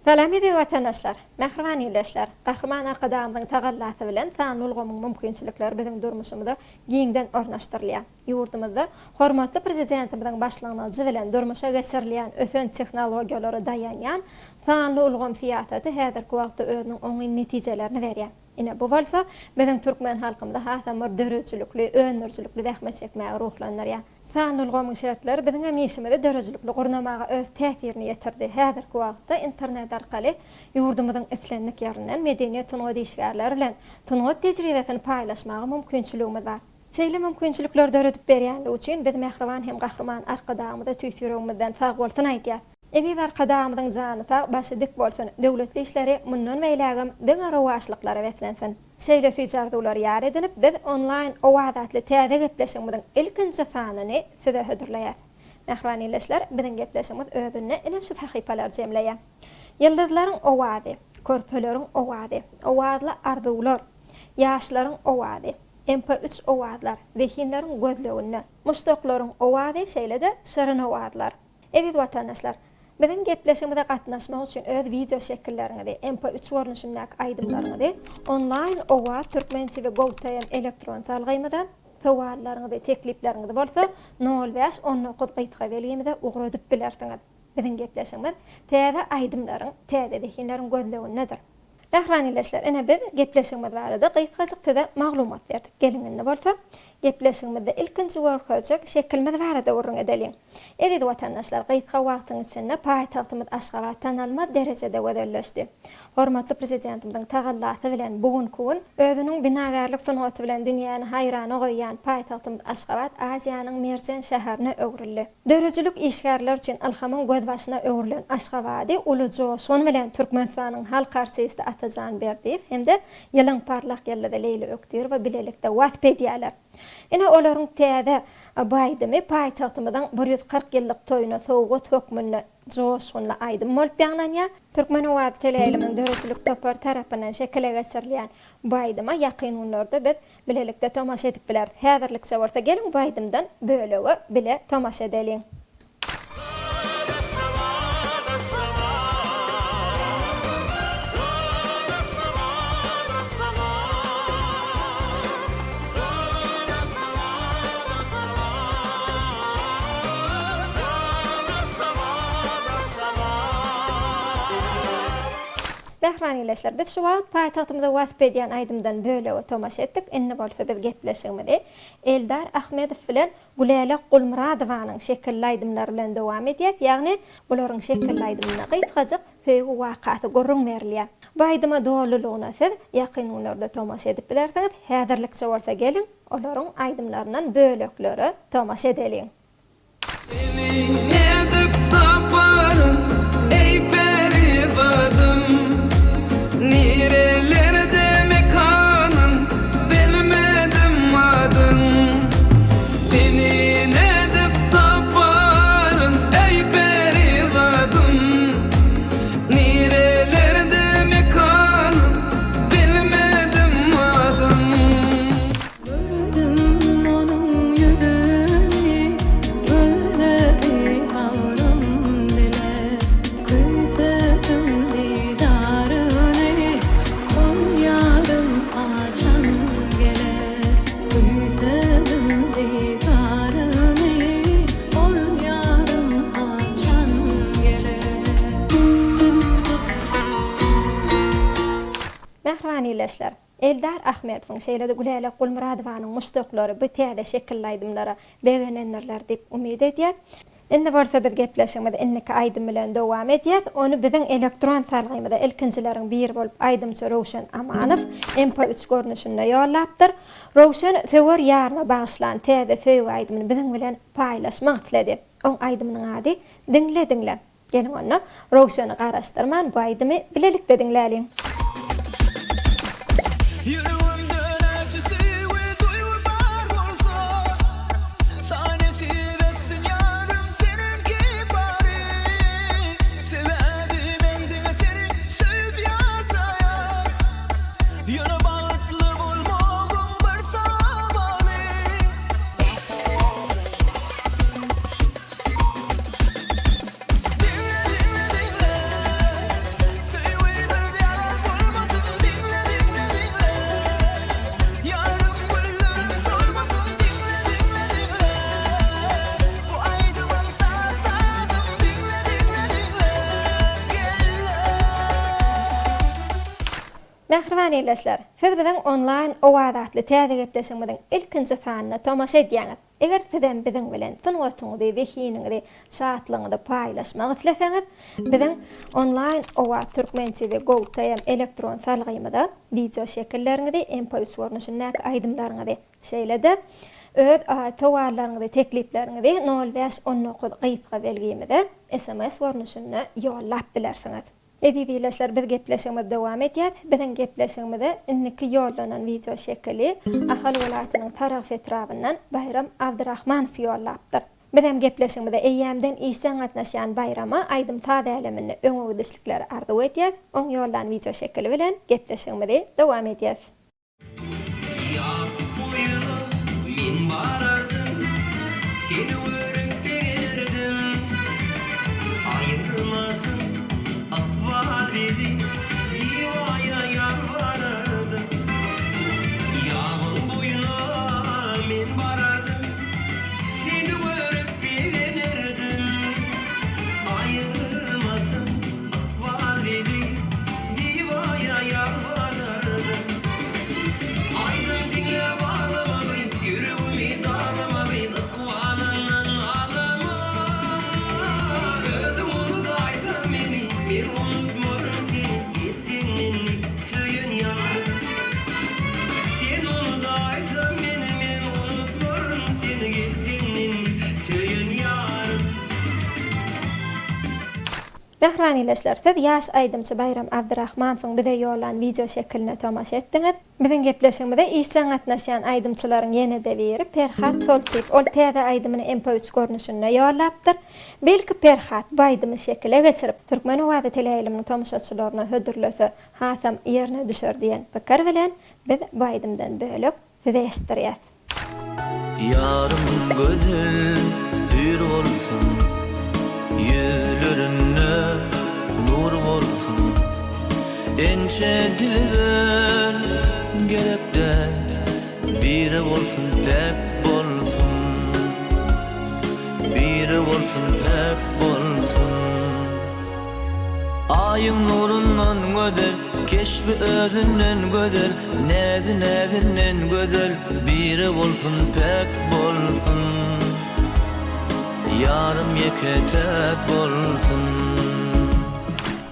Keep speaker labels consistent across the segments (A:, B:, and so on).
A: Salam eziz watandaşlar! Mähriban ildeşler! Gahryman Arkadagymyzyň tagallasy bilen sanly ulgamyň mümkinçilikleri biziň durmuşymyza giňden ornaşdyrylýar. Ýurdumyzda hormatly Prezidentimiziň başlangyjy bilen durmuşa geçirilýän ösen tehnologiýalara daýanýan sanly ulgam syýasaty häzirki wagtda özüniň oňyn netijelerini berýär. Ine, bu bolsa biziň türkmen halkymyzy hasam bir döredijilikli, öndürijilikli zähmet çekmäge ruhlandyrýar. Sanly ulgamyň şertleri biziň hem işimizi döredijilikli gurnamaga öz täsirini ýetirdi. Häzirki wagtda internet arkaly ýurdumyzyň islendik ýerinden medeniýet-sungat işgärleri bilen sungat tejribesini paýlaşmaga mümkinçiligimiz bar. Şeýle mümkinçilikleri döredip berýänligi üçin biz mähriban hem Gahryman Arkadagymyza tüýs ýüregimizden sagbolsun aýdýas. Eziz Arkadagymyzyň jany sag, başy dik bolsun, döwletli işleri mundan beýlägem diňe rowaçlyklara beslensin! Şeýle süýji arzuwlary ýar edinip, biz onlaýn Owaz atly täze gepleşigimiziň ilkinji sanyny size hödürleýäs. Mähriban ildeşler, biziň gepleşigimiz özünde ine şu sahypalary jemleýär. Ýyldyzlaryň owazy, körpeleriň owazy, owazly arzuwlar, ýaşlaryň owazy, MP üç owazlar, zehinleriň gözleginde, muşdaklaryň owazy, şeýle-de şirin owazlar. Eziz watandaşlar! Biziň gepleşigimize gatnaşmak üçin öz wideo şekilleriňizi, MP üç görnüşindäki aýdymlaryňyzy onlaýn owaz türkmen tv gov tm elektron salgymyza, sowallaryňyzy, teklipleriňizi bolsa nol bäş 19 gysga belgimize ugradyp bilersiňiz. Biziň gepleşigimiz täze aýdymlaryň, täze zehinleriň gözlegindedir. Mähriban ildeşler, ine biz gepleşigimiz barada gysgajyk size maglumat berdik. Geliň indi bolsa, gepleşigimizde ilkinji görkezjek şekilimiz barada gürrüň edeliň. Eziz watandaşlar, gysga wagtyň içinde paýtagtymyz Aşgabat tanalmaz derejede gözelleşdi. Hormatly Prezidentimiziň tagallasy bilen bu günki gün özüniň binagärlik sungaty bilen dünýäni haýrana goýýan paýtagtymyz Aşgabat Aziýanyň merjen şäherine öwrüldi. Döredijilik işgärleri üçin ylhamyň gözbaşyna öwrülen Aşgabady uly joşgun bilen Türkmenistanyň halk artisti Atajan Berdiýew hem-de ýylyň parlak ýyldyzy Leýli Ökdirowa bilelikde wasp edýärler. Ine, olaryň täze bu aýdymy paýtagtymyzyň 140 ýyllyk toýuna sowgat hökmünde joşgunly aýdym bolup ýaňlanýar. Türkmen owazy teleýaýlymynyň döredijilik topary tarapyndan şekile geçirilýän bu aýdyma ýakyn günlerde biz Bilelikde tomaşa edip bileris. Häzirlikçe bolsa geliň bu aýdymdan bölege bile tomaşa edeliň. Mähriban ildeşler, biz şu wagt paýtagtymyzy wasp edýän aýdymdan bölege tomaşa etdik, indi bolsa biz gepleşigimizi Eldar Ahmedow bilen Gülälek Gulmyradowanyň şekilli aýdymlary bilen dowam edýäs, ýagny bularyň şekilli aýdymynda gysgajyk söýgi wakasy gürrüň berilýär. Bu aýdyma dolulygyna siz ýakyn günlerde tomaşa edip bilersiňiz, häzirlikçe bolsa geliň, olaryň aýdymlaryndan böleklere tomaşa edeliň.
B: Seni nädip taparyn, eý perizadym? Nirelerde mekanyň, bilmedim adyň. Seni nädip taparyn, eý perizadym? Nirelerde mekanyň, bilmedim adyň.
C: Gördüm onuň ýüzüni, gözleri bagrym bile. Küýsedim didaryny, ol ýarym haçan geler? Küýsedim didaryny, ol ýarym haçan geler?
A: Mähriban ildeşler! Eldar Ahmedowyň, şeýle-de Gülälek Gulmyradowanyň muşdaklary bu täze şekilli aýdymlara begenendirler diýip umyt edýäs. Indi bolsa biz gepleşigimizi indiki aýdym bilen dowam edýäs. Ony biziň elektron salgymyza ilkinjileriň biri bolup aýdymçy Röwşen Amanow MP üç görnüşinde ýollapdyr. Röwşen söwer ýaryna bagyşlan täze söýgi aýdymyny biziň bilen paýlaşmak isledi. Oň aýdymynyň ady Diňle diňle. Geliň onda, Röwşeni garaşdyrman bu aýdymy bilelikde diňläliň.
B: Ýüregimde näçe söýgi duýgy bar bolsa, Saňa nesip etsin ýarym seniňki bary. Sebäbi men diňe seni söýüp ýaşaýan. Ýöne bagtly bolmagym bir saňa bagly.
A: Mähriban ildeşler, siz biziň onlaýn Owaz atly täze gepleşigimiziň ilkinji sanyna tomaşa edýäňiz. Eger sizem biziň bilen sungatyňyzy, zehiniňizi, şatlygyňyzy paýlaşmak isleseňiz, biziň onlaýn Owaz Türkmen TV Go TM elektron salgymyza wideo şekilleriňizi, MP3 görnüşindäki aýdymlaryňyzy, şeýle-de öz sowallaryňyzy, teklipleriňizi nol bäş 19 gysga belgimize sms görnüşinde ýollap bilersiňiz. Eziz ildeşler biz gepleşigimizi dowam edýäs. Biziň gepleşigimize indiki ýollanan wideo şekili Ahal welaýatynyň Sarahs etrabyndan Baýram Abdyrahmanow ýollapdyr. Bizem gepleşigimize eýýämden işjeň gatnaşýan Baýrama aýdym-saz äleminde öňe gidişlikleri arzuw edýäs. Oň ýollan wideo şekili bilen gepleşigimizi dowam edýäs.
B: Ýap boýuna men barardym, Seni görüp begenerdim. Aýyrmasyn ykbal bizi, Diýip Aýa ýalbarardym. Ýabyň boýuna men barardym, Seni görüp begenerdim. Aýyrmasyn ykbal bizi, Diýip Aýa ýalbarardym. Aýdym diňläp aglama gyz, ýüregimi darlama gyz, ykbalyňdan nalama. Özüň unudaýsaň meni, men unutmaryn seni, gel sen meni söýen ýarym. Sen unudaýsaň meni, men unutmaryn seni, gel sen meni söýen ýarym.
A: Mähriban ildeşler, siz ýaş aýdymçy Baýram Abdyrahmanowyň bize ýollan wideo şekiline tomaşa etdiňiz. Biziň gepleşigimize işjeň gatnaşýan aýdymçylaryň ýene-de biri Perhat Soltyýew. Ol täze aýdymyny MP üç görnüşinde ýollapdyr. Belki Perhat bu aýdymy şekile geçirip, Türkmen owazy teleýaýlymynyň tomaşaçylaryna hödürlese hasam ýerine düşer diýen pikir bilen biz bu aýdymdan bölek size eşitdirýäs.
B: Ýarym gözel hüýr bolsun, Ýüzlerinde nur bolsun. Ençe dilber gerek däl, Biri bolsun päk bolsun. Biri bolsun päk bolsun. Aýyň nurundan gözel, Keşbi özünden gözel, Näzi näzinden gözel, Biri bolsun päk bolsun. Ýarym ýeke-täk bolsun.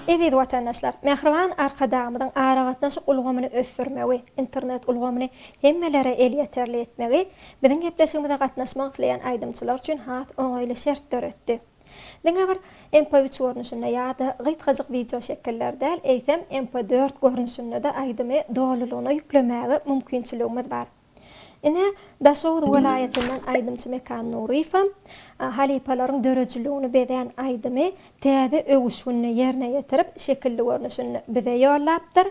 A: Eziz watandaşlar, mähriban Arkadagymyzyň aragatnaşyk ulgamyny ösdürmegi, internet ulgamyny hemmelere elýeterli etmegi biziň gepleşigimize gatnaşmak isleýän aýdymçylar üçin has oňaýly şert döretdi. Diňe bir MP üç görnüşinde ýa-da gysgajyk wideo şekiller däl, eýsem MP dört görnüşinde-de aýdymy dolulygyna ýüklemäge mümkinçiligimiz bar. Ine, Daşoguz welaýatyndan aýdymçy Mekan Nuryýewem halypalaryň döredijiligini bezän aýdymy täze öwüşginde ýerine ýetirip, şekilli görnüşinde bize ýollapdyr.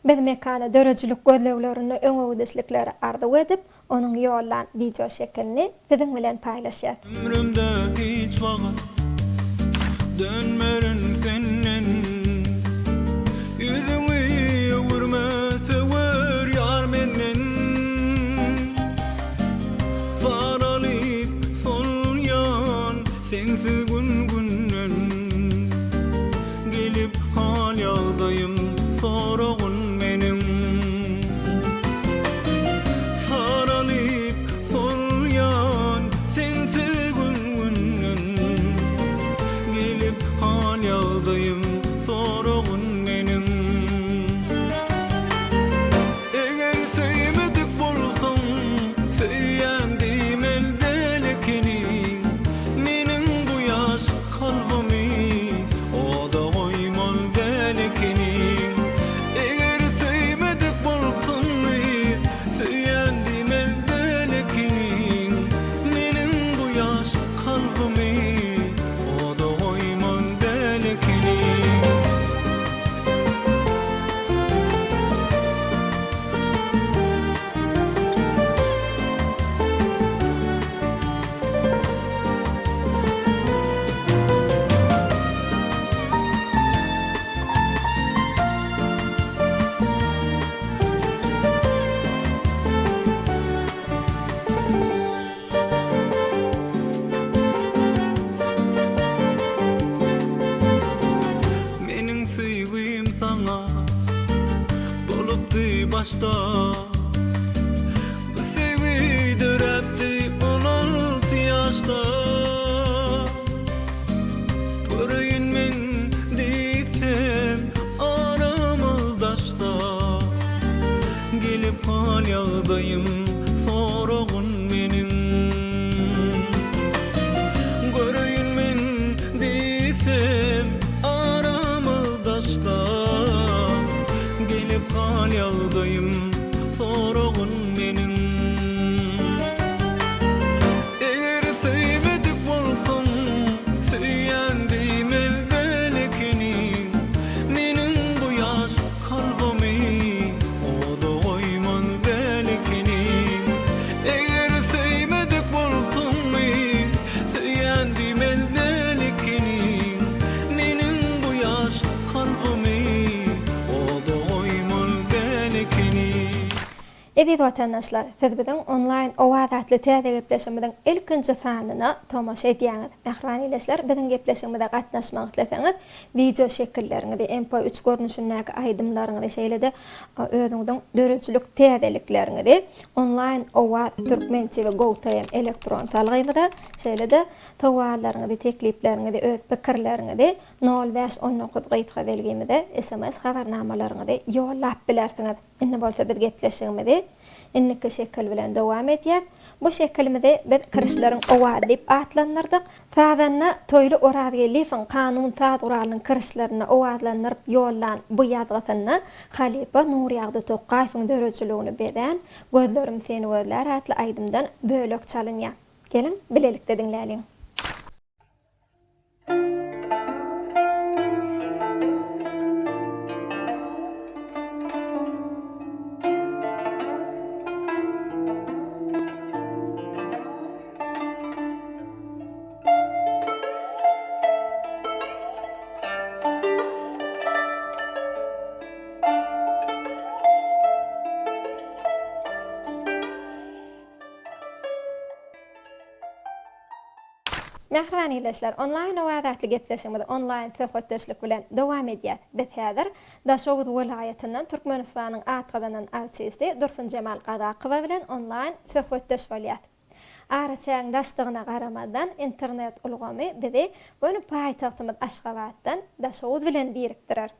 A: Biz Mekana döredijilik gözleglerinde öňegidişlikleri arzuw edip, onuň ýollan wideoşekilini siziň bilen paýlaşýas.
B: Ömrümde hiç wagt dönmerin senden Ýüzüňi öwürme söwer ýar menden Saralyp solýan sensiz gün-günden Gelip hal-ýagdaýym soragyn meniň. Saralyp solýan sensiz gün-günden. Gelip hal-ýagdaýym soragyn meniň. Eger söýmedik bolsaň, söýýän diýmeli däl ekeniň. Meniň bu ýaş kalbymy oda goýmaly däl ekeniň. Eger söýmedik bolsaň, söýýän diýmeli däl ekeniň. Meniň bu ýaş kalbymy oda goýmaly däl ekeniň. ýaşda. Bu söýgi döräpdi 16 ýaşda. Göreýin men diýsem aramyz daşda. Gelip hal ýagdaýym soragyn meniň. Göreýin men diýsem aramyz daşda. Gelip hal ýagdaýym soragyn meniň. Eger söýmedik bolsaň söýýän diýmez belkini. Meniň bu ýaş kalbymy oda goýmaz belkini. Eger söýmedik bolsaň söýýän diýmez belkini. Meniň bu ýaş kalbymy oda goýmaz belkini.
A: Eziz watandaşlar, siz biziň Onlaýn Owaz atly täze gepleşigimiziň ilkinji sanyna tomaşa edýäňiz. Mähriban ildeşler, biziň gepleşigimize gatnaşmak isleseňiz, wideo şekilleriňizi, MP üç görnüşindäki aýdymlaryňyzy, şeýle-de özüňiziň döredijilik täzelikleriňizi Onlaýn Owaz Türkmen TV Go TM elektron salgymyza, şeýle-de sowallaryňyzy, teklipleriňizi, öz pikirleriňizi nol bäş 19 gysga belgimize sms habarnamalaryňyzy ýollap bilersiňiz. Indi bolsa biz gepleşigimizi indiki şekil bilen dowam edýäs. Bu şekilimizi biz Kirişleriň owazy diýip atlandyrdyk. Sazanda Toýly Orazgeldiýewiň Kanun saz guralynyň kirişlerini owazlandyryp ýollan bu ýazgysynda halypa Nurýagdy Tokgaýewiň döredijiligini bezän Gözlerim seni gözlär atly aýdymdan bölek çalynýar. Geliň, bilelikde diňläliň. Mähriban ildeşler, Onlaýn Owaz atly gepleşigimiz onlaýn söhbetdeşlik bilen dowam edýär. Biz häzir Daşoguz welaýatyndan Türkmenistanyň at gazanan artisti Dursunjemal Gazakowa bilen onlaýn söhbetdeş bolýas. Araçägiň daşdygyna garamazdan, internet ulgamy bizi göni paýtagtymyz Aşgabatdan Daşoguz bilen birikdirer.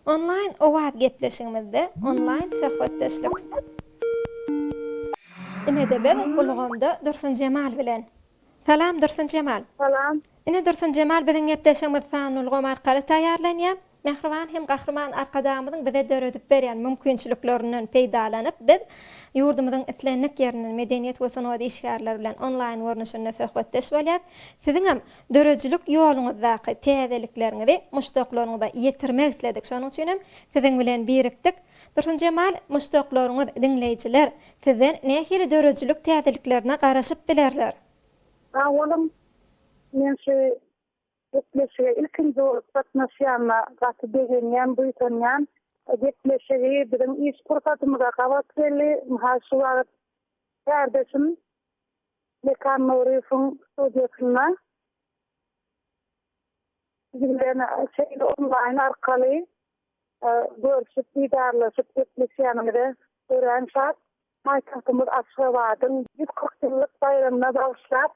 A: Onlaýn Owaz gepleşigimizde onlaýn söhbetdeşlik. Ine-de biz ulgamda Dursunjemal bilen. Salam Dursunjemal.
D: Salam.
A: Ine Dursunjemal biziň gepleşigimiz sanly ulgam arkaly taýýarlanýar. Mähriban hem Gahryman Arkadagymyzyň bize döredip berýän mümkinçiliklerinden peýdalanyp biz ýurdumyzyň islendik ýerinden medeniýet we sungat işgärleri bilen onlaýn görnüşinde söhbetdeş bolýas. Siziňem Döredijilik ýoluňyzdaky täzelikleriňizi muşdaklaryňyza ýetirmek isledik. Şonuň üçin hem siziň bilen birikdik. Dursunjemal, muşdaklaryňyz, diňleýjiler sizden nähili döredijilik täzeliklerine garaşyp bilerler?
D: Sag boluň. Men şu gepleşige ilkinji bolup gatnaşýanyma gaty begenýän, buýsanýan. Gepleşigi biziň iş pursatymyza gabat geldi. Ynha şu wagt kärdeşim Mekan Nuryýewiň studiýasynda siz bilen şeýle onlaýn arkaly görşüp, didarlaşyp gepleşýänimize örän şat. Paýtagtymyz Aşgabadyň 140 ýyllyk baýramyna bagyşlap,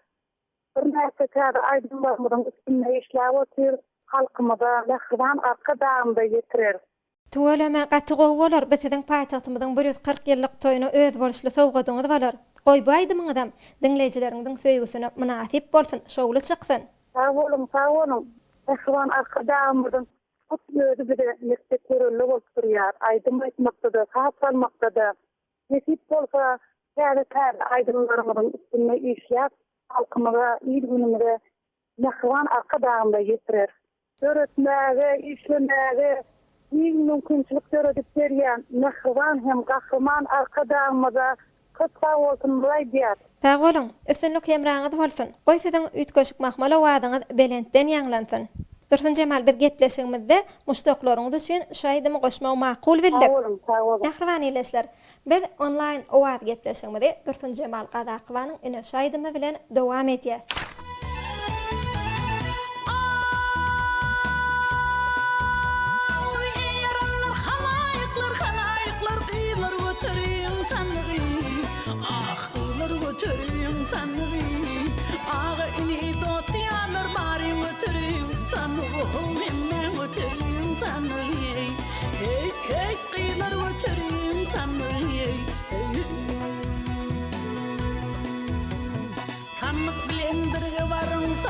D: birnäçe täze aýdymlarymyzyň üstünde işläp otyrys. Halkymyza, mähriban Arkadagymyza ýetireris.
A: Tüweleme, gaty gowy bolar, bu siziň paýtagtymyzyň 140 ýyllyk toýuna özboluşly sowgadyňyz bolar. Goý, bu aýdymyňyzam diňleýjileriňiziň söýgüsine mynasyp bolsun, şowly çyksyn!
D: Sag boluň, sag boluň! Mähriban Arkadagymyzyň hut özi bize mekdep görelde bolup durýar. Aýdym aýtmakda-da, saz çalmakda-da. Nesip bolsa, täze-täze aýdymlarymyzyň üstünde işläp, halkymyza, il-günümize Mähriban Arkadagymyza ýetireris. Döretmäge, işlemäge giň mümkinçilik döredip berýän mähriban hem Gahryman Arkadagymyza köp sag bolsunymyzy aýdýas.
A: Sag boluň! Üstünlik hemraňyz bolsun! Goý siziň üýtgeşik mahmal owazyňyz belentden ýaňlansyn! Dursunjemal biz gepleşigimizde muşdaklaryňyz üçin şu aýdymy goşmagy makul bildik.
D: Sag boluň, sag boluň.
A: Mähriban ildeşler! Biz onlaýn owaz gepleşigimizi Dursunjemal Gazakowanyň ine şu aýdymy bilen dowam edýäs.
C: Aw, eý ýaranlar, halaýyklar, halaýyklar, gyzlar.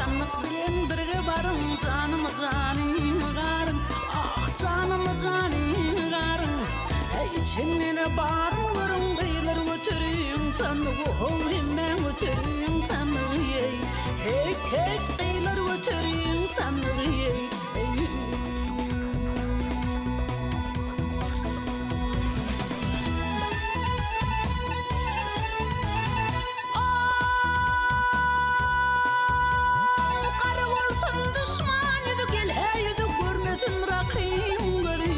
E: Sandyk bilen birge baryň, Janymy janymy garyň, Ah, janymy janymy garyň. Äý, içinden-ä baryn görüň, Gyzlar göteriň sandygy, How, hemmäň göteriň sandygy, eý. Heýt, heýt, gyzlar göteriň sandygy, eý, eý. Aw, gara bolsun duşman ýüzi, Gel-hä ýüzi görmesin rakyň gözi.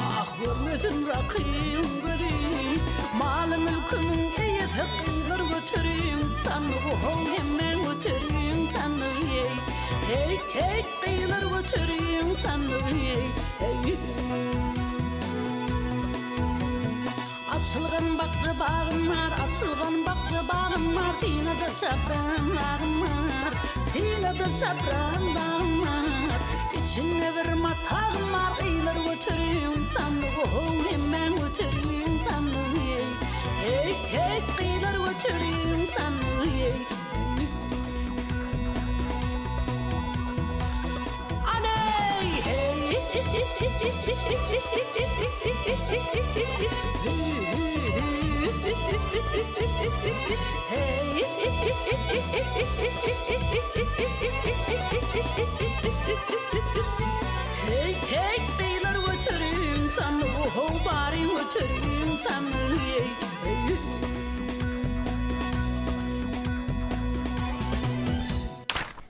E: Ah, görmesin rakyň gözi. Maly-mülkümiň eýesi gyzlar göteriň sandygy, how, hemmäň göteriň sandygy, eý. Heýt, heýt, gyzlar göteriň sandygy, eý, eý. Açylgan bakja bagym bar, Açylgan bakja bagym bar, Synada çapran dagym bar, Synada çapran dagym bar. Içinde bir matagym bar, Gyzlar göteriň sandygy, how, hemmäň göteriň sandygy, eý. Heýt, heýt, gyzlar göteriň sandygy, eý.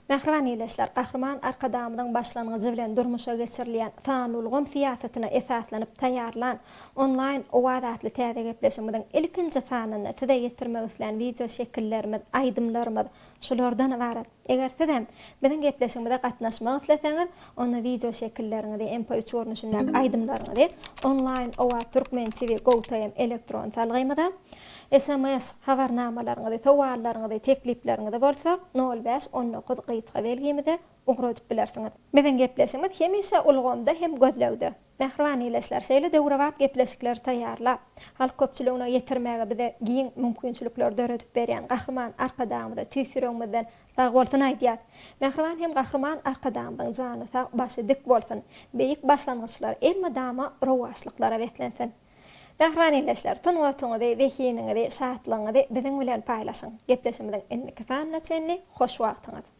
A: Mähriban ildeşler, Gahryman Arkadagymyzyň başlangyjy bilen durmuşa geçirilýän sanly ulgam syýasatyna esaslanyp taýýarlan Onlaýn owaz atly täze gepleşigimiziň ilkinji sanynda size ýetirmek islän wideo şekillerimiz, aýdymlarymyz şulardan ybarat. Eger sizem biziň gepleşigimize gatnaşmak isleseňiz, onda wideo şekilleriňizi, MP üç görnüşindäki aýdymlaryňyzy Onlaýn owaz Türkmen TV GoTm elektron salgymyza, Sms habarnamalaryňyzy, sowallaryňyzy, teklipleriňizi bolsa nol bäş 19 gysga belgimize ugradyp bilersiňiz. Biziň gepleşigimiz hemişe ulgamda hem gözlegde. Mähriban ildeşler, şeýle döwrebap gepleşikleri taýýarlap, halk köpçüligine ýetirmäge bize giň mümkinçilikleri döredip berýän Gahryman Arkadagymyza tüýs ýüregimizden sagbolsun aýdýas. Mähriban hem Gahryman Arkadagymyzyň jany sag, başy dik bolsun, beýik başlangyçlary elmydama rowaçlyklara beslensin! Mähriban ildeşler, sungatyňyzy, zehiniňizi, şatlygyňyzy biziň bilen paýlaşyň! Gepleşigimiziň indiki sanyna çenli hoş wagtyňyz!